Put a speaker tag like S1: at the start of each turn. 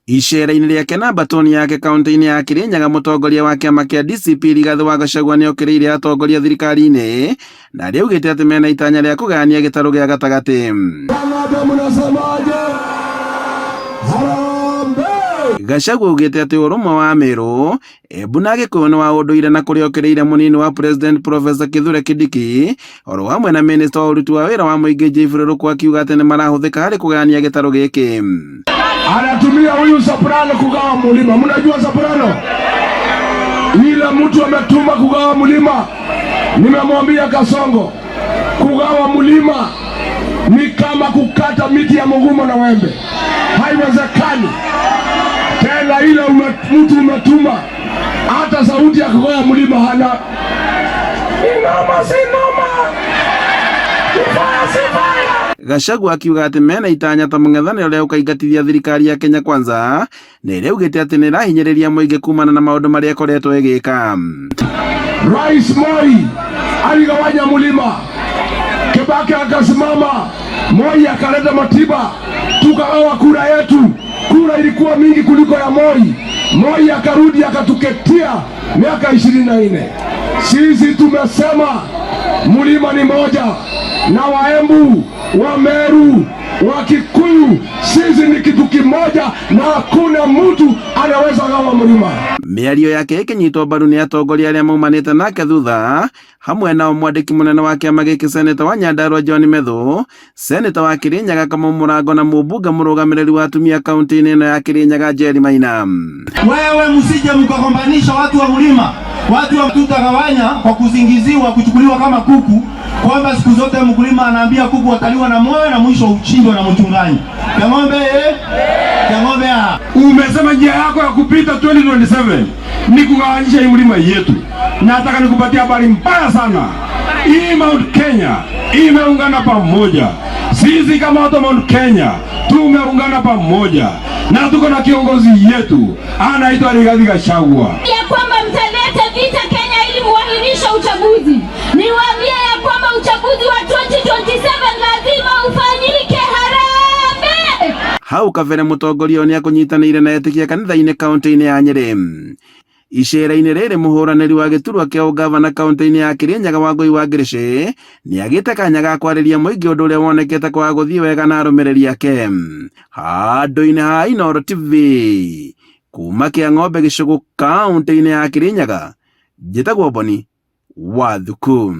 S1: Icera-inĩ rĩake na mbatoni yake kaunti-inĩ ya Kirinyaga, mũtongoria wa kĩama kĩa DCP Rigathĩ wa Gachagua nĩokĩrĩire atongoria thirikari-inĩ na arĩa augĩte atĩ mena itanya rĩa kũgayania gĩtarũ gĩa gatagatĩ.
S2: Ng'ombe mnasemaje? Harambee!
S1: Gachagua augĩte atĩ ũrũmwe wa Amerũ, Embu na Gĩkũyũ nĩ wa ũndũire na kũrĩa okĩrĩire mũnini wa President Professor Kithure Kindiki oro hamwe na Minister wa ũruti wa wĩra wa mũingĩ Geoffrey Ruku akiuga atĩ nĩ marahũthĩka harĩ kũgayania gĩtarũ gĩkĩ.
S2: Anatumia huyu soprano kugawa mlima. Mnajua soprano? Ile mtu ametuma kugawa mlima. Nimemwambia Kasongo, kugawa mlima ni kama kukata miti ya mugumo na wembe, haiwezekani tena. Ile ume, mtu umetuma hata sauti ya kugawa mlima hana. Inoma si noma, kifaya si faya.
S1: Gachagua akiuga atĩ mena itanya ta mũng'ethanĩro rĩa gũkaingatithia thirikari ya Kenya Kwanza na ĩrĩa augĩte atĩ nĩ ĩrahinyĩrĩria mũingĩ kumana na maũndũ marĩa ĩkoretwo ĩgĩka.
S2: Rais Moi aligawanya mlima, Kibaki akasimama, Moi akaleta Matiba, tukagawa kura yetu. Kura ilikuwa mingi kuliko ya Moi. Moi akarudi akatuketia miaka 24. Sisi tumesema mlima ni moja, na Waembu, Wameru, Wakikuyu, sisi ni kitu kimoja, na hakuna mtu anaweza gawa mlima.
S1: Mĩario yake ĩkĩnyitwo mbaru nĩ atongoria arĩa maumanĩte nake thutha hamwe nao mwandĩki mũnene wa kĩama gĩkĩ seneta wa Nyandarua John Methu, seneta wa Kirinyaga Kamau Mũrango na mũmbunge mũrũgamĩrĩri wa atumia kaunti-inĩ ĩno ya Kirinyaga Njeri Maina.
S3: Wewe msije mkagombanisha watu wa mlima, watu wa tutagawanya kwa kuzingiziwa, kuchukuliwa kama kuku, kwamba siku zote mkulima anaambia kuku wataliwa na moyo na mwisho uchindwa na mchungaji. Kang'ombe eh? Kang'ombe ah.
S2: Umesema njia yako ya kupita 2027 ni kugawanyisha hii mlima yetu. Nataka nikupatia habari mbaya sana. Hii Mount Kenya imeungana pamoja. Sisi kama watu wa Mount Kenya tumeungana pamoja na tuko na kiongozi yetu anaitwa Rigathi Gachagua.
S4: Ya kwamba mtaleta vita Kenya ili muahirishe uchaguzi. Niwaambie ya kwamba uchaguzi wa 2027 lazima ufanyike. Harambee!
S1: Hau kabere mũtongoria ũyũ nĩakũnyitanĩire na etĩkia kanitha-inĩ kaunti-inĩ ya Nyĩrĩ. Icera-inĩ rĩrĩ mũhũranĩri wa gĩturwa kĩa ũgavana kaunti-inĩ ya Kirinyaga Wangũi wa Ngĩrĩcĩ nĩagĩte kanya ga kwarĩria mũingĩ ũndũ ũrĩa wonekete kwaga gũthiĩ wega na arũmĩrĩri ake. Handũ-inĩ ha Inooro TV kuma Kĩang'ombe Gĩcũgũ kaunti-inĩ ya Kirinyaga, njĩtagwo Boni wa Thuku.